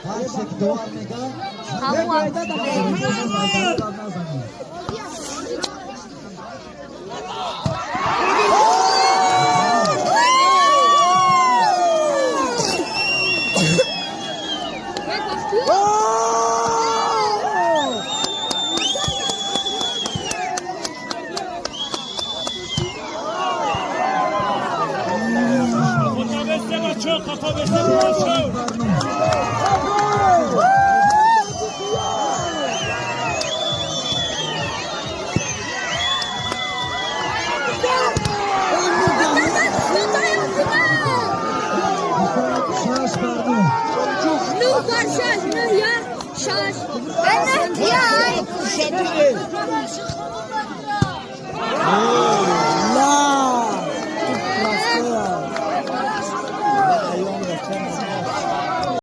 Ҳар чизе ки довар мега. Ҳамон. Назанед. Шаш бар нӯҳ. Нӯҳ бар шаш, нӯҳ, як, шаш. Нӯҳ, як.